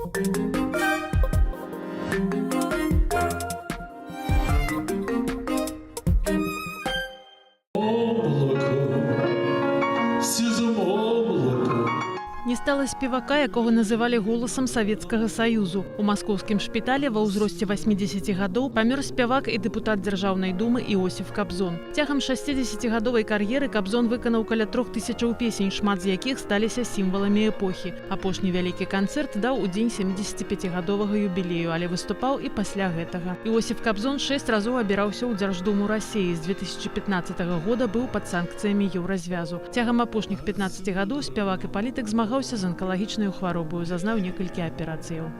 Облако, сизым облаком. Не стала спевака, якога называлі голасам Савецкага Саюзу. У маскоўскім шпіталі ва ўзросце 80 гадоў памёр спявак і дэпутат Дзяржаўнай думы Іосіф Кабзон. Цягам 60-гадовай кар'еры Кабзон выканаў каля 3000 песень, шмат з якіх сталіся сімваламі эпохі. Апошні вялікі канцэрт даў у дзень 75-гадовага юбілею, але выступаў і пасля гэтага. Іосіф Кабзон шэсць разоў абіраўся ў Дзярждуму Расіі. З 2015 года быў пад санкцыямі Еўразвязу. Цягам апошніх 15 гадоў спявак і палітык змагаўся з анкалагічнай хваробаю, зазнаў некалькі аперацыяў.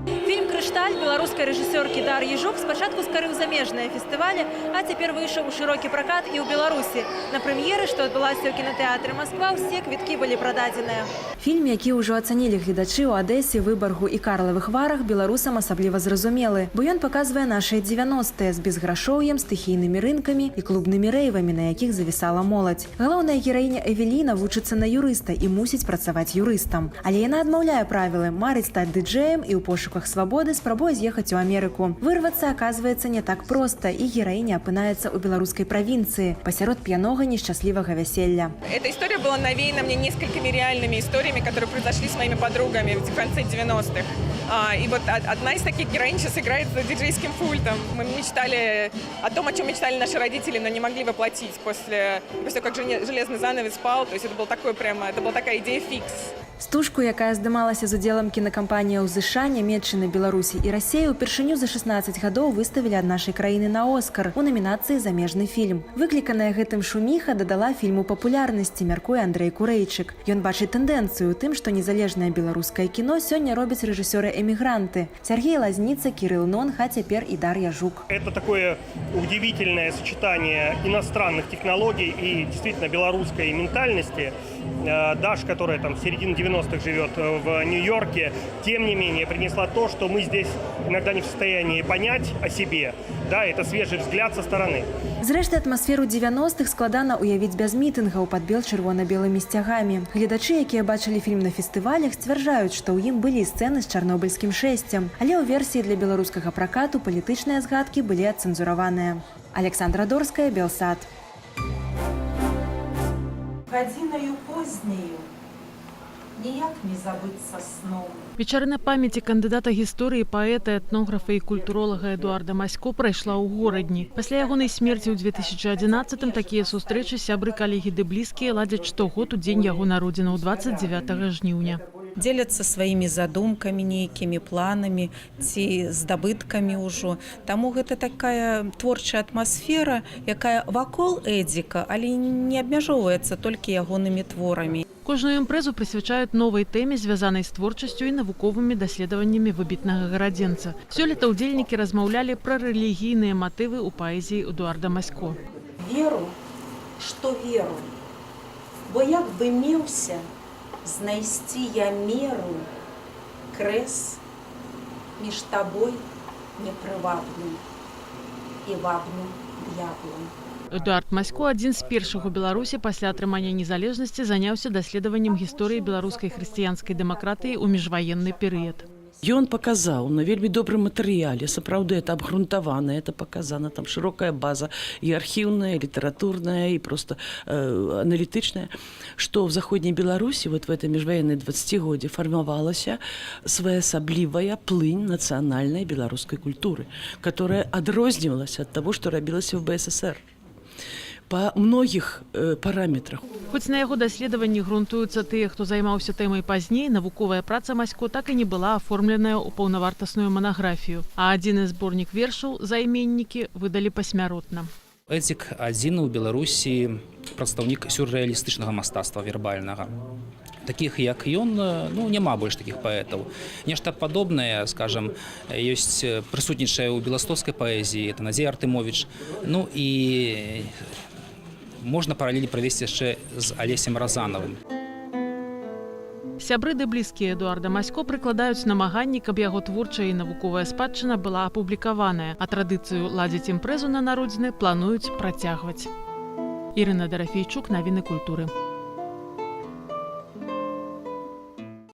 Фільм «Крышталь» беларускай рэжысёркі Дар'і Жук спачатку скарыў замежныя фестывалі, а цяпер выйшаў у шырокі пракат і ў Беларусі. На прэм'еры, што адбылася ў кінатэатры «Масква», усе квіткі былі прададзеныя. Фільм, які ўжо ацанілі гледачы ў Адэсе, Выбаргу і Карлавых Варах, беларусам асабліва зразумелы, бо ён паказвае нашыя 90-е з безграшоўем, стыхійнымі рынкамі і клубнымі рэйвамі, на якіх завісала моладзь. Галоўная гераіня Эвеліна вучыцца на юрыста і мусіць працаваць юрыстам. Але яна адмаўляе правілы, марыць стаць дыджэем і ў пошуках свабоды спрабуе з'ехаць у Амерыку. Вырвацца аказваецца не так проста, і гераіня апынаецца ў беларускай правінцыі пасярод п'янога нешчаслівага вяселля. Эта история была навеяна мне несколькими реальными историями, которые произошли с моими подругами в конце 90-х. И вот одна из таких героинь сейчас играет за диджейским пультом. Мы мечтали о том, о чем мечтали наши родители, но не могли воплотить после того, как железный занавес пал. То есть это был такой прямо, это была такая идея фикс. Стужку, якая здымалася з удзелам кінакампаніяў ЗША, Нямеччыны, Беларусі і Расеі, упершыню за 16 гадоў выставілі ад нашай краіны на «Оскар» у намінацыі «Замежны фільм». Выкліканая гэтым шуміха дадала фільму папулярнасці, мяркуе Андрэй Курэйчык. Ён бачыць тэндэнцыю ў тым, што незалежнае беларускае кіно сёння робяць рэжысёры-эмігранты: Сяргей Лазніца, Кірыл Нонг, а цяпер і Дар'я Жук. Это такое удивительное сочетание иностранных технологий и действительно белорусской ментальности. Даш, которая там с середины 90-х живет в Нью-Йорке, тем не менее принесла то, что мы здесь иногда не в состоянии понять о себе. Да, это свежий взгляд со стороны. Зрэшты, атмасферу 90-х складана ўявіць без мітынгаў пад бел-чырвона-белымі сцягамі. Гледачы, якія бачылі фільм на фестывалях, сцвярджаюць, што ў ім былі сцэны з чарнобыльскім шэсцем. Але ў версіі для беларускага пракату палітычныя згадкі былі адцэнзураваныя. Аляксандра Дорская, Белсат. Гадзінаю познею ніяк не забыцца сном. Вечарына памяці кандыдата гісторыі, паэта, этнографа і культуролага Эдуарда Масько прайшла ў Горадні. Пасля ягонай смерці ў 2011 такія сустрэчы сябры, калегі ды блізкія ладзяць штогод у дзень яго народзінаў 29 жніўня. Дзеляцца сваімі задумкамі, нейкімі планамі ці здабыткамі ўжо. Таму гэта такая творчая атмасфера, якая вакол Эдзіка, але не абмяжоўваецца толькі ягонымі творамі. Кожную імпрэзу прысвячаюць новай тэме, звязанай з творчасцю і навуковымі даследаваннямі выбітнага гарадзенца. Сёлета ўдзельнікі размаўлялі пра рэлігійныя матывы ў паэзіі Эдуарда Масько. Веру, што веру, бо як бы меўся знайсці я меру крэс між табой непрывабным і вабным д'яблам. Эдуард Масько адзін з першых у Беларусі пасля атрымання незалежнасці заняўся даследаваннем гісторыі беларускай хрысціянскай дэмакратыі ў міжваенны перыяд. Ён паказаў на вельмі добрым матэрыяле, сапраўды это абгрунтавана, это паказана, там шырокая база і архіўная, і літаратурная, і просто аналітычная, што в заходняй Беларусі вот в этой міжваеннай дваццацігоддзе фармавалася своеасаблівая плынь нацыянальнай беларускай культуры, которая адрознівалася ад таго, што рабілася в БССР по многіх параметрах. Хоць на яго даследаванні грунтуюцца тыя, хто займаўся тэмай пазней, навуковая праца Масько так і не была аформленая ў паўнавартасную манаграфію. А адзіны зборнік вершаў «Займеннікі» выдалі пасмяротна. Эдзік адзін у Беларусі прадстаўнік сюррэалістычнага мастацтва вербальнага. Такіх, як ён, ну, няма больш такіх паэтаў. Нешта падобнае, скажам, ёсць, прысутнічае ў беластоцкай паэзіі, это Надзея Артымович. Ну і можна паралелі правесці яшчэ з Алесем Разанавым. Сябры ды блізкія Эдуарда Масько прыкладаюць намаганні, каб яго творчая і навуковая спадчына была апублікаваная, а традыцыю ладзіць імпрэзу на народзіны плануюць працягваць. Ірына Дарафейчук, навіны культуры.